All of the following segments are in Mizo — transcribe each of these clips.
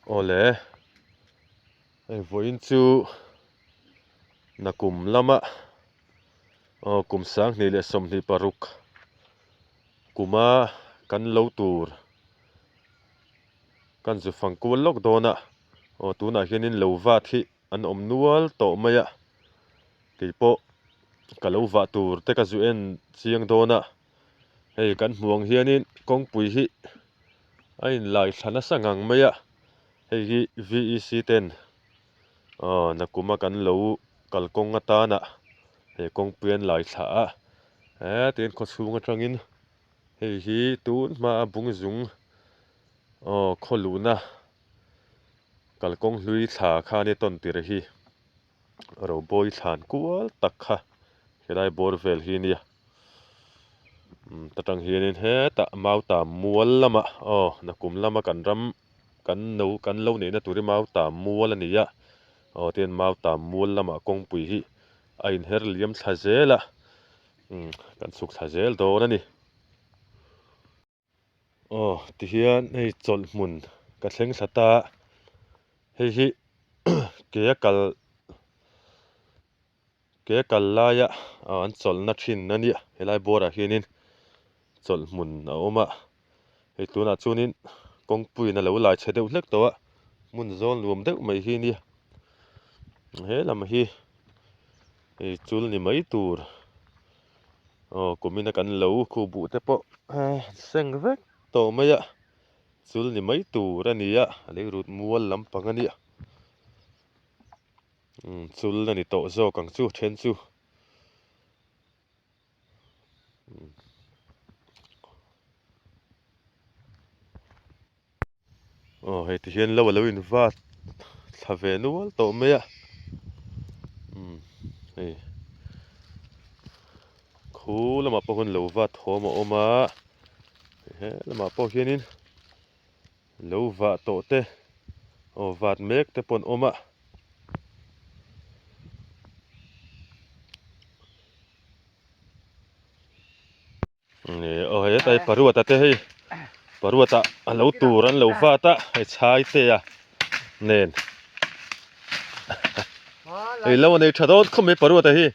Awle, hei vawiin chu nakum lama aw kum 2026 kuma kan lo tur kan zu fang kual lawk dawn a, aw tunah hianin lo vat hi an awm nual tawh mai a, keipawh ka lo vah tur te ka zu en chiang dawn a, hei kan hmuh ang hianin kawngpui hi a inlai thla nasa ngang mai a, hei hi VEC ten aw nakuma kan lo kalkawng atana he kawngpui an lai thla a, hetin khawchhung atangin hei hi tun hmaa bung zung aw khaw luhna kalkawng hlui thla kha a ni tawn tir hi Robawi thlan kual tak kha helai bawr vel hi nia umm ta tang hianin hetah mauta mual lamah aw nakum lama kan ram kan no kan lo neihna tur hi mauta mual a ni a aw tihian mauta mual lamah kawngpui hi a inher liam thla zel a umm kan chhuk thla zel dawn a ni. Aw tihian hei chawlh hmun ka thleng thla ta hei hi ke a kal ke a kal laia ah an chawlhna thin a nia helai bawrah hianin chawlh hmun a awm a hei tunah chuanin kawngpuiin a lo lai chhe deuh hlek tawh a hmun zawl nuam deuh mai hi nia he lam hi hei chul ni mai tur. Aw kumina kan lo khu buh te pawh seng vek tawh mai a chul ni mai tur a ni a a lei rut mual lampang a nia umm chul a ni tawh zawk ang chu then chu. Aw hei ti hian lo a lo in vat thla ve nual tawh mai a umm hei khu lamah pawh hian lo vat thawm a awm a he lamah pawh hianin lo vah tawh te aw vat mek te pawh an awm a. Aw hei hetlai paruata te hei paruata a lo tur an lo vat a hei chhai te a nen hei lo a nei tha dawn khawp mai paruata hi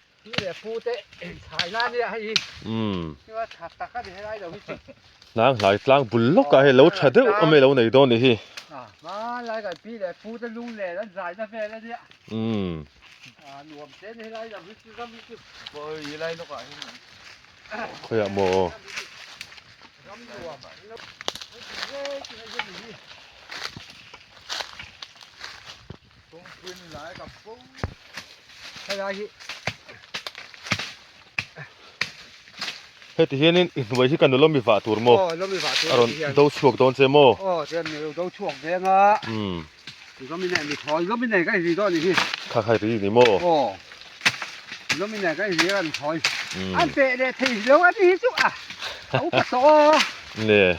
hnang hlai tlang bul lawkah hei lo tha deuh a mai lo nei dawn a nih hi. Khawiah maw? Heti hianin i hnuai hi ka nu lawmi vah tur maw? A rawn do chhuak dawn che maw? Kha kha ri ni maw? Nge.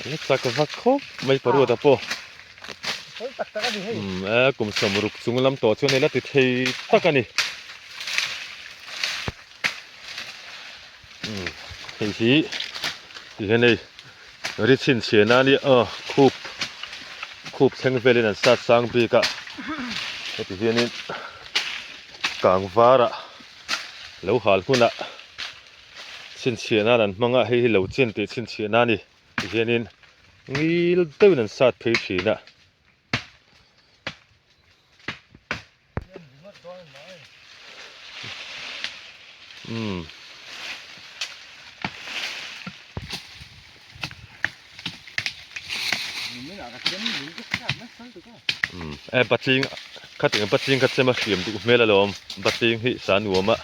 Nge chak vak khawp mai paruata pawh. E kum 60 chung lam tawh chuan ila ti thei tak a ni. Hei hi ti hian hei ri chhinchhiahna a nia aw khup khup thleng velin an sat sang bik a heti hianin kang varah lo hal hunah chhinchhiah nan an hmang a hei hi lo chin tih chhinchhiahna a ni ti hianin ngil deuhin an sat phei thin a. Umm. Umm e patling khatin patling kha chem a hriam duh hmel alawm patling hi sa nuam a.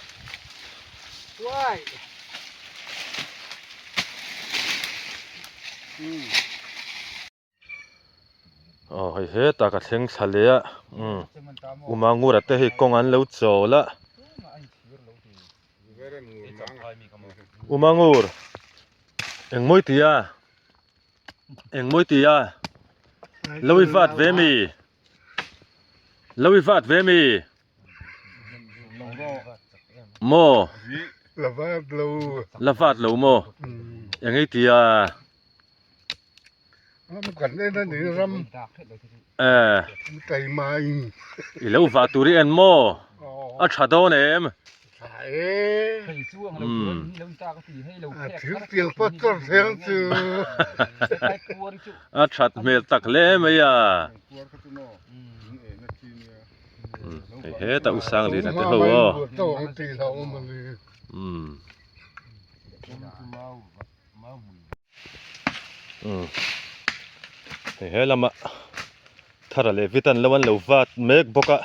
Aw hei hetah ka thleng thla leh a umm Umangura te hei kawng an lo chawl a Umangur engmawi ti a engmawi ti a lo i vat ve mi. Lo i vat ve mi? Maw? La vat lo. La vat lo maw? Eng ei tia? Ram kan en a ni ram. Eh. Taima in. I lo vah tur i en maw? A tha dawn em? Tha e. A thil tiang pawh chawr thleng chu. A that hmel tak hle mai a. Hei hetah u Sangliana te ho aw. Hei he lamah thara leh vit an lo an lo vat mek bawk a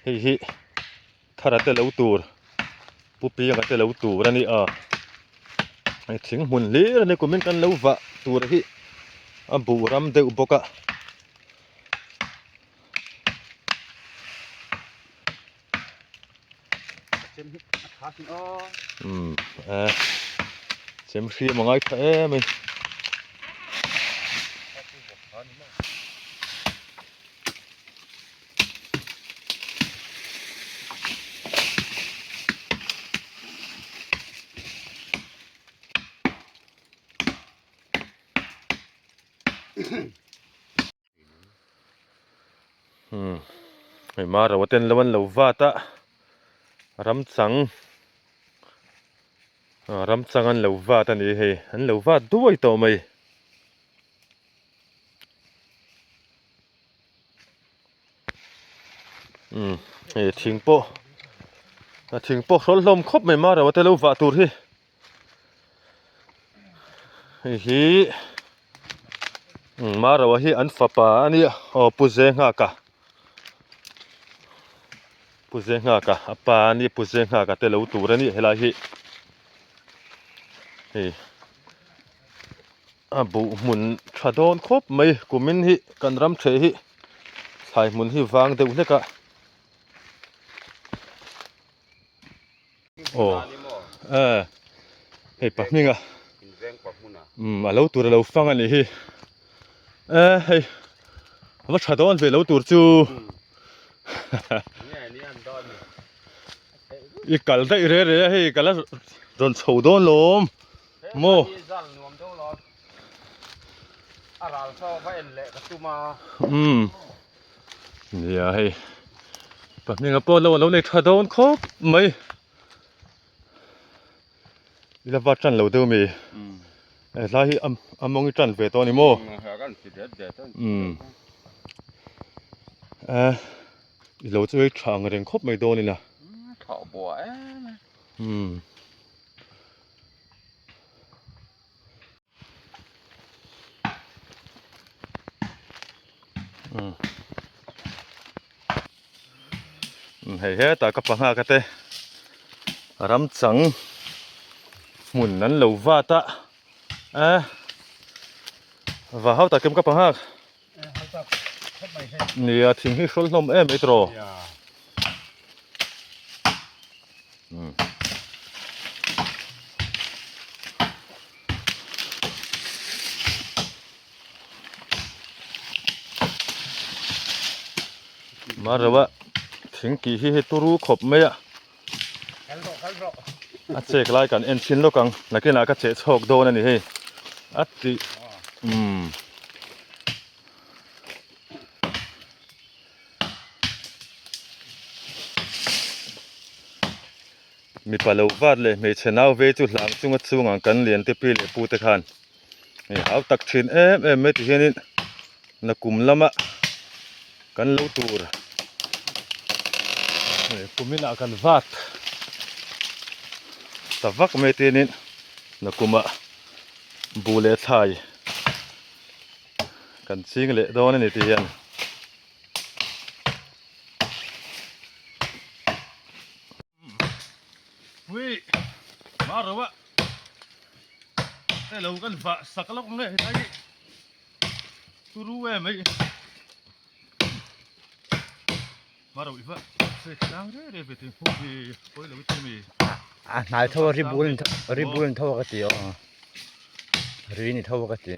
hei hi thara te lo tur pu pianga te lo tur a ni a hei thing hmun hlir a ni kumin kan lo vah tur hi a buh ram deuh bawk a. Umm eh chem hriam a ngai tha em a ni. Umm hei maro ten lo an lo vat a ramchang ah ramchang an lo vat a ni hei an lo vat duai tawh mai. Umm hei thing pawh a thing pawh hrawl hlawm khawp mai maro te lo vah tur hi. Hei hi Marawa hi an fapa a nia aw Pu Zenghaka Pu Zenghaka a pa a nia Pu Zenghaka te lo tur a ni helai hi hei a buh hmun tha dawn khawp mai kumin hi kan ram ṭheh hi thlai hmun hi vang deuh hlek a. Aw eh hei pa hminga umm a lo tur a lo fang a nih hi eh hei a va tha dawn ve lo tur chu i kal daih re re a hei ka la rawn chho dawn lawm maw umm. Nia hei pahninga pawh lo alo nei tha dawn khawp mai i la va tan lo deuh mi helai hi a mawng i tan ve tawh a ni maw umm eh i lo chu hei tha ang reng khawp mai dawn ila umm. Hei hetah ka panga ka te ramchang hmun an lo vat a eh va hau takin ka panga nia thing hi hrawl hlawm em mai tawh. Marova thing tih hi hei turu khawp mai a a chek lai kan en thin lawk ang nakinah ka cheh chhawk dawn a ni hei a tih umm. Mipa lo vat leh hmeichhe nau vei chu hlang chunga chungah kan lian te pi leh pu te khan hei hau tak thin em em mai ti hianin nakum lama kan lo tur hei kuminah kan vat ta vak mai te hianin nakumah buh leh thlai kan ching leh dawn a ni ti hian. Ui ma ro a hei lo kan vah sak lawk nge helai hi turu em mai ma ro i va se tlang re re ve ting huk hi pawi lo i ti mi a hnai tho a ri bul ri bul tho ka ti aw ri ni tho ka ti.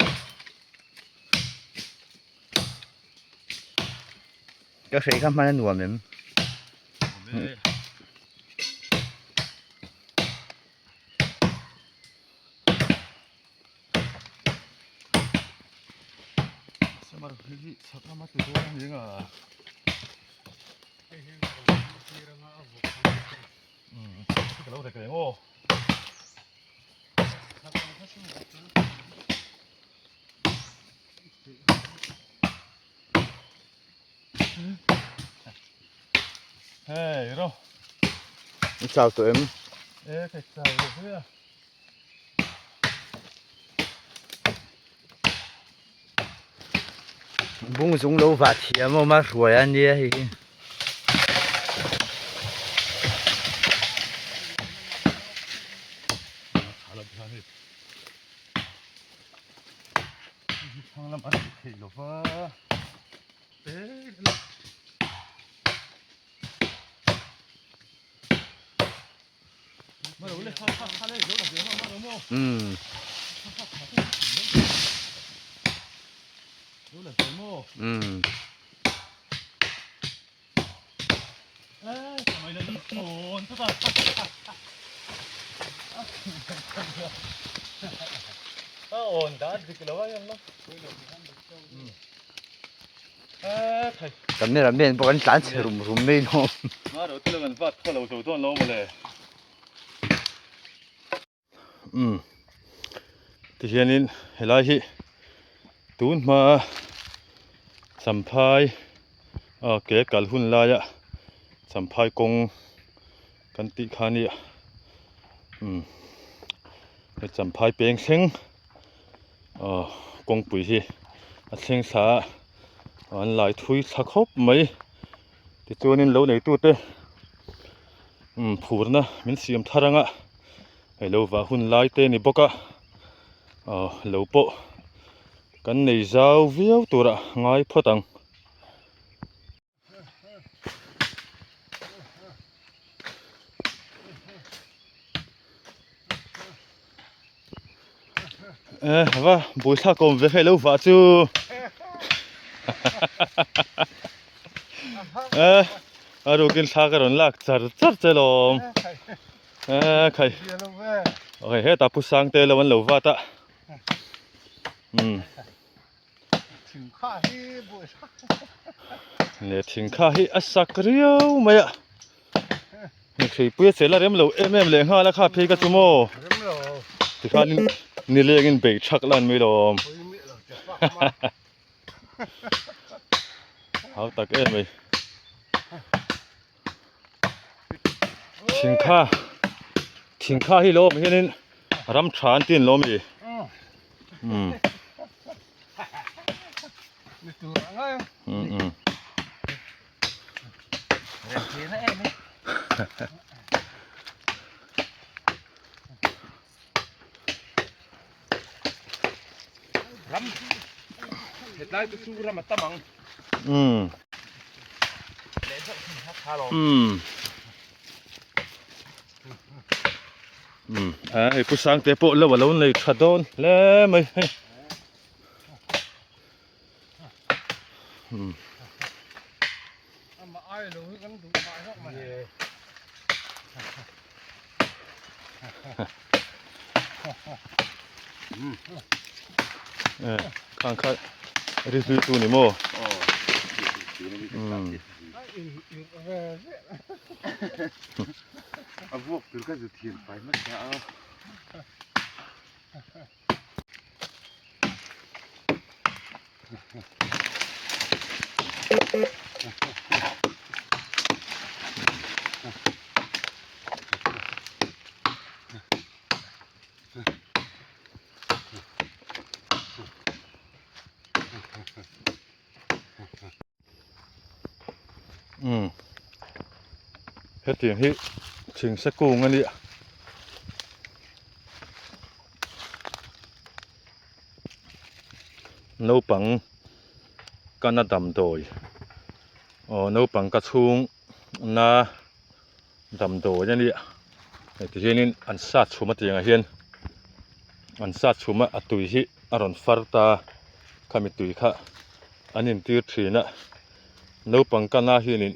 Ka hrei kha hman a nuam em? Hei ro. I chau tawh em? E ka chau lo hle a. Bung zung lo vah thiam awm a hruai a nia hei hi. Umm. Umm. Camera man pawh kan tlan chhe rum rum mai lawm. Umm tihianin helai hi tun hma champhai ah ke kal hun laia champhai kawng kan tih kha a nia umm he champhai peng thleng ah kawngpui hi a thleng thla a an lai thui thla khawp mai tichuanin lo neitute umm phurna min siam thar anga. Hei lo vah hun lai te ni bawk a aw lo pawh kan nei zau viau turah ngai phawt ang. E va buaithlak awm ve hei lo vah chu e a rukin thla ka rawn lak char char che lawm. Eh khai. Okay, hetah pu sang te lo an lo vat a. Um. Le thing kha hi a sak riau mai a. Ni threipui a chel a rem lo em em leh nghal a kha phei ka chu maw. Tikhan nileng in bei thak lan mai lawm. Hau tak em mai. Thingkha thingkha hi lo awm hianin ram tha an tin lo mi um um um Ram hetlai te chu ram a tam ang. Um. Um. Um. A hei pu sang te pawh lo a lo nei tha dawn hle mai hei. Um. Khang kha ri hlui tu ni maw? A vuak tur ka zu thian pai hmasa a. Umm hetiang hi thingse kung a nia. Naupang kana damdawi aw naupang ka chhung na damdawi a nia hei ti hianin an sat chhum a tiangah hian an sat chhum a a tui hi a rawn far ta khami tui kha an intir thin a. Naupang kana hianin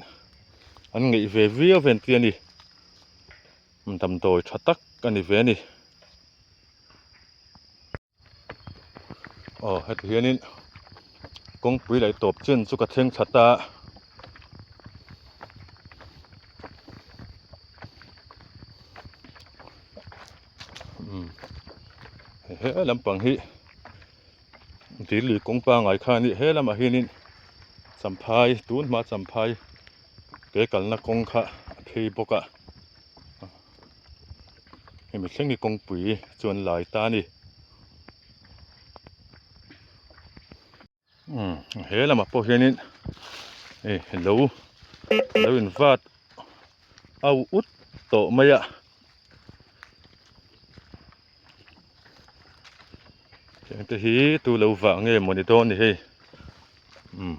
an ngeih ve viau ven tih a ni. Damdawi tha tak a ni ve a ni. Aw heti hianin kawngpui laih tawp chin chu ka thleng thla ta a. Umm he lampang hi dil lui kawng pangai kha a ni he lamah hianin champhai tun hma champhai ke kalna kawng kha a phei bawk a hemi thleng hi kawngpui chu an lai ta a ni umm he lamah pawh hianin hei lo lo in vat au ut tawh mai a. Heng te hi tu lo vah nge mawni dawn ni hei umm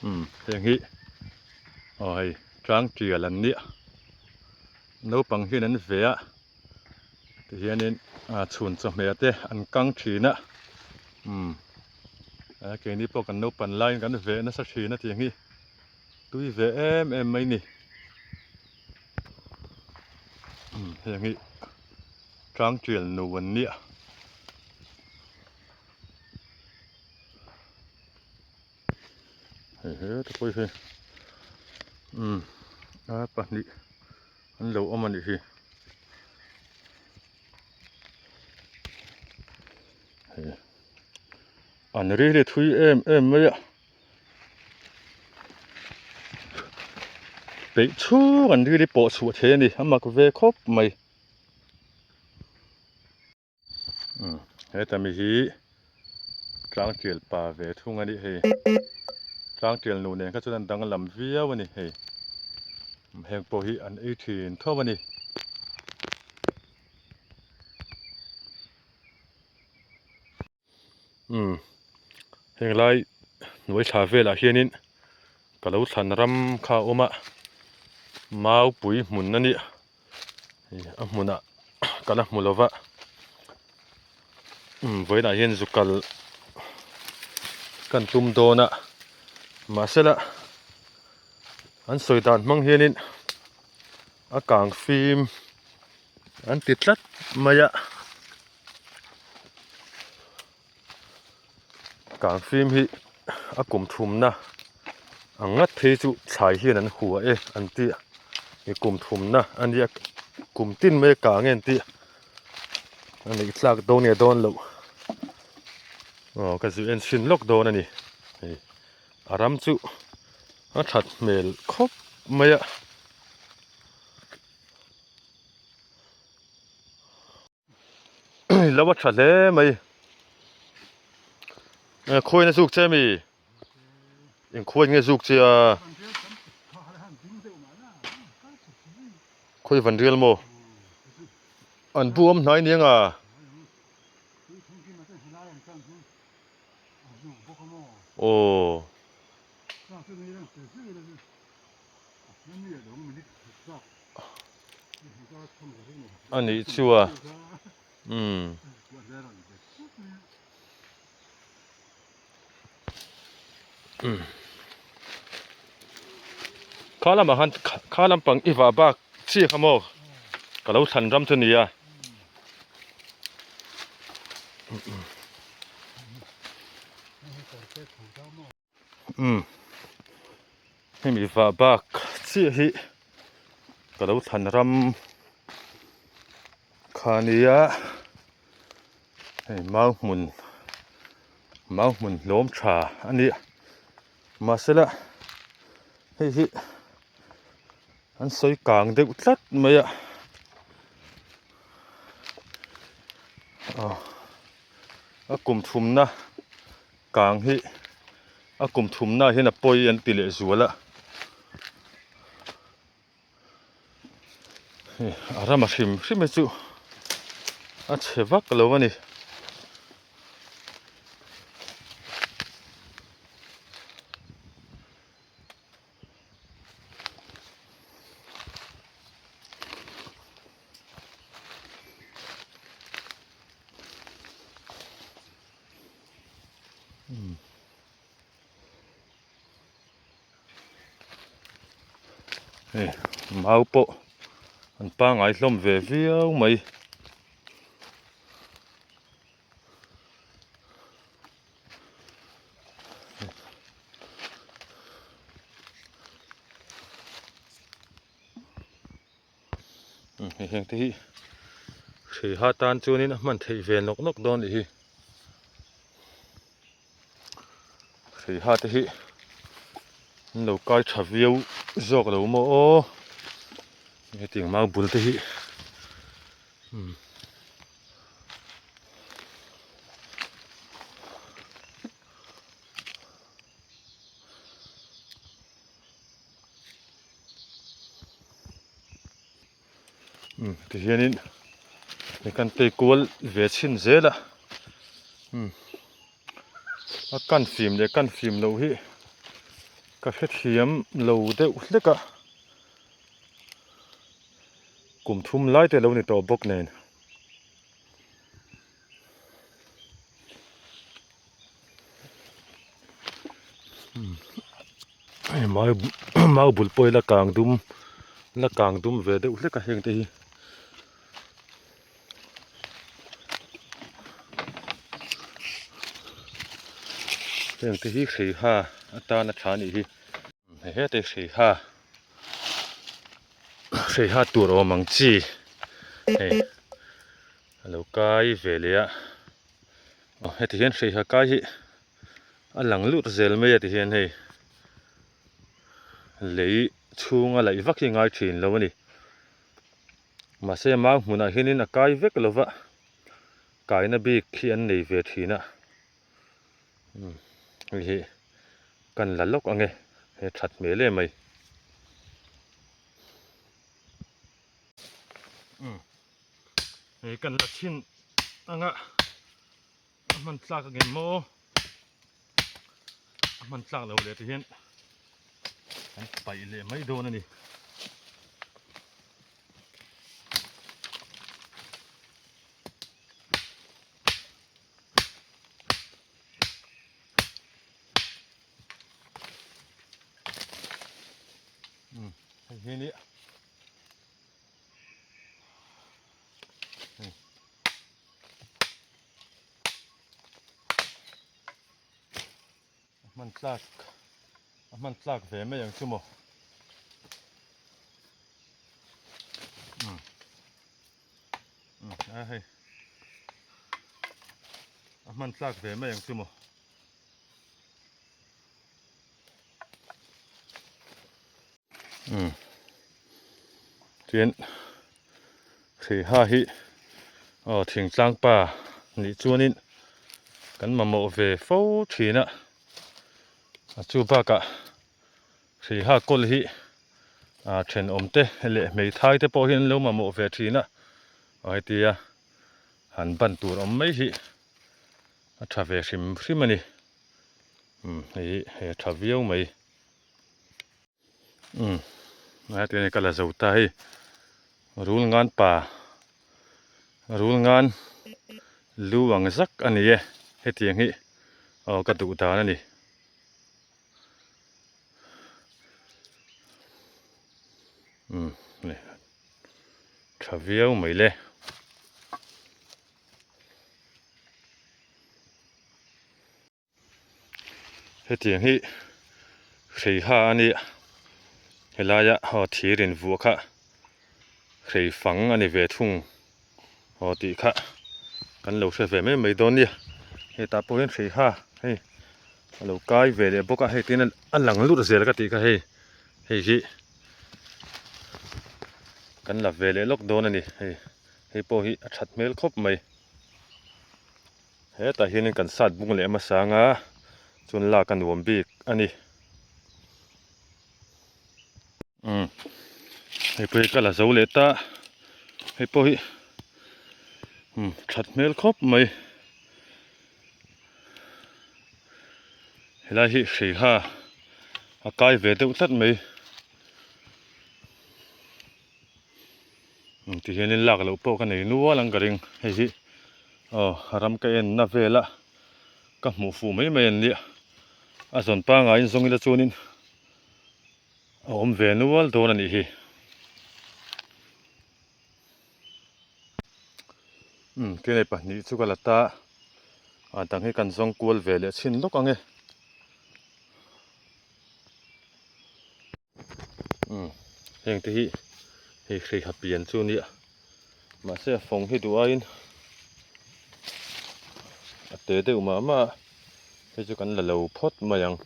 umm heng hi aw hei tlang tial an nia naupang hian an ve a tihianin ah chhun chawhmeh te an kang thin a umm keini pawh kan naupan laiin kan ve nasa thin a tih ang hi. Tui ve em em mai ni. Heng hi tlang tial nu an nia. Hei heta pawh hi umm a pahnih an lo awm a nih hi. Hei an rili thui em em mai a. Peih chhung an rili pawh chhuah thei a ni a mak ve khawp mai umm heta mi hi tlang tial pa ve thung a nih hei tlang tial nu nen kha chuan an danglam viau a ni hei heng pawh hi an ei thin tho a ni. Umm heng lai hnuai thla velah hianin ka lo thlan ram kha a awm a maupui hmun a nih a hmunah ka la hmu lo va umm vawiinah hian zu kal kan tum dawn a mahsela an sawi dan hmang hianin a kang fim an ti tlat mai a. Kang fim hi a kum thumna ang ngat phei chu thlai hian an hua e an ti a i kum thumna a nia kum tin mai a kang e an ti a a neih tlak dawn nge dawn loh aw ka zu en chhin lawk dawn a ni hei a ram chu a that hmel khawp mai a. Lo a tha hle mai khawi na zuk che mi inkhuai nge zuk che a khawi van rial maw an bu awm hnai nia nga aw. A nih chu a umm kha lamah khan kha lampang i vah bak chiah kha maw ka lo thlan ram chu a ni a. Umm hemi vah bak chiah hi ka lo thlan ram kha nia hei mau hmun mau hmun hlawm tha a ni mahsela hei hi an sawi kang deuh tlat mai a aw a kum thumna. Kang hi a kum thumna ah hian a pawi an ti leh zual a hei a ram a hrim hrim hi chu a chhe vak lo a ni. Hei mau pawh an pangai hlawm ve viau mai. Hei heng te hi hriha tan chuanin a hman theih ve nawk nawk dawn anih hi hriha te hi an lo kai tha viau zawk lo maw aw hetiang mau bul te hi umm. Umm tihianin hei kan tei kual ve chhin zel a umm a kan fim leh kan fim loh hi ka hrethiam lo deuh hlek a kum thum lai te lo ni tawh bawk nen. Hei mau mau bul pawh hi la kang dum la kang dum ve deuh hlek a heng te hi. Heng te hi hreiha atana tha anih hi hei hete hreiha hreiha tur awm ang chi hei a lo kai ve leh a aw heti hian hreiha kai hi a lang lut zel mai a ti hian hei lei chhunga laih vak hi a ngai thin lo a ni mahse mau hmunah hianin a kai vek lo va kaina bik hi an nei ve thin a umm hei hi kan la lawk ang e he that hmel em mai. Hei kan la chhin anga a hman tlak ang em maw a hman tlak lo leh tihian kan paih leh mai dawn a ni. Hei hi nia. A hman tlak a hman tlak ve mai ang chu maw um um a hei a hman tlak ve mai ang chu maw Tin Hreiha hi aw thingtlang pa nih chuanin kan mamawh ve fo thin a a chu bakah Hreiha kawl hi ah thenawm te leh hmeithai te pawh hi an lo mamawh ve thin a aw hetia han ban tur awm mai hi a tha ve hrim hrim a ni umm hei hi hei a tha viau mai. Umm a ti a ni ka la zo ta hei rul ngan pa rul ngan lu ang zak a ni e hetiang hi aw ka duh dan a ni umm tha viau mai le. Hetiang hi hreiha a nia helaia aw thir in vuah kha hrei fang a ni ve thung aw tih kha kan lo hre ve mai mai dawn nia hetah pawh hian hreiha hei a lo kai ve leh bawk a hei tin a lang lut zel ka tih kha hei hei hi kan la ve leh lawk dawn a ni hei hei pawh hi a that hmel khawp mai. Hetah hianin kan sat bung leh hmasa anga chuan lak a nuam bik a ni. Umm hei pawh hi ka la zo leh ta hei pawh hi umm that hmel khawp mai helai hi hreiha a kai ve deuh tlat mai. Ti hianin lak loh pawh ka nei nual ang ka ring hei hi aw ram ka en na vela. Ka hmuh fuh mai mai an nia. A zawn pangaiin zawng ila chuanin a awm ve nual dawn a nih hi. Umm kenei pahnih chu ka la ta a dang hi kan zawng kual ve leh chhin lawk ang e. Umm heng te hi hei hreiha pian chu a nia mahse a fawng hi duh aiin a te deuh mah mah a hei chu kan la lo phawt mai ang.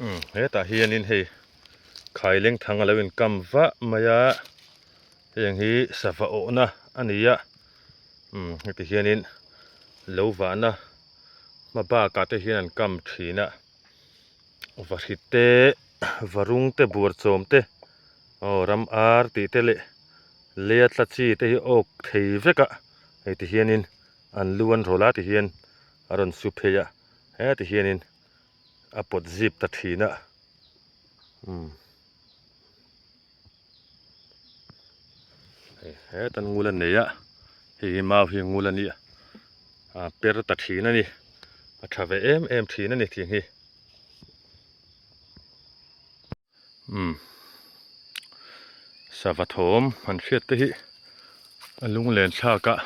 Umm hetah hianin hei khaileng thang a lo inkam vah mai a heng hi sava awhna a ni a umm heti hianin lo vahna hma bakah te hian an kam thin a vahrit te varung te buarchawm te aw ram ar tih te leh leia tla chi te hi awk thei vek a hei ti hianin an lu an rawlh a ti hian a rawn su phei a heti hianin. a pawt zip ta thin a umm hei heta ngul a nei a hei hi mau hi ngul a nia a per ta thin a ni a tha ve em em thin a ni thing hi umm sava thawm han hriat te hi a lunglen thlak a.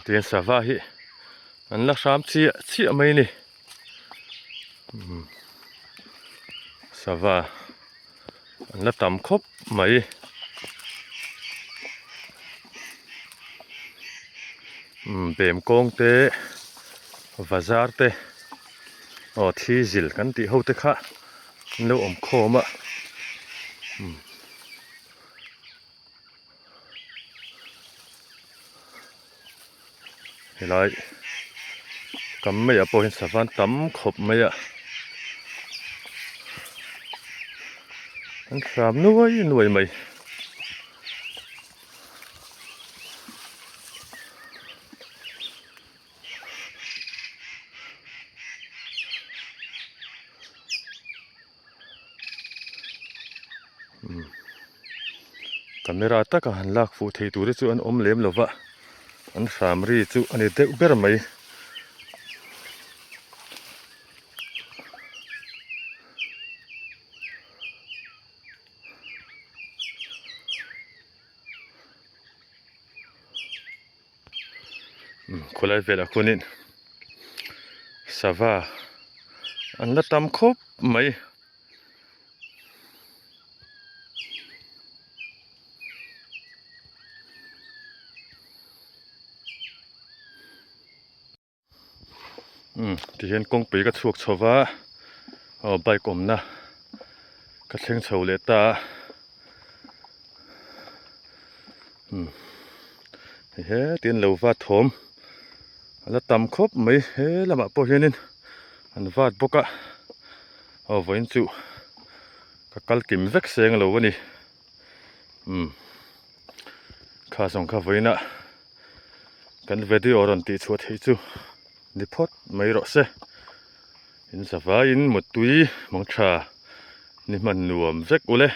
Tihian sava hi an la hram chiah chiah mai a ni sava an la tam khawp mai. Bem kawng te bazar te aw thi zil kan tih ho te kha an lo awm khawm a helai kam maiah pawh hian sava an tam khawp mai a an hram nuai nuai mai. Camera taka han lak fuh thei tur hi chu an awm lem lo va an hram ri chu a ni deuh ber mai. Khawlai velah khuanin sava an la tam khawp mai. Umm tihian kawngpui ka chhuak chho va aw bike awmna ka thleng chho leh ta a umm hei hetiang lo vat thawm a la tam khawp mai he lamah pawh hianin an vat bawk a aw vawiin chu ka kal kim vek seng lo a ni umm kha zawng kha vawiinah. Kan video rawn tih chhuah theih chu ni phawt mai rawh se. In zavaiin mutui mangtha ni hman nuam vek ule.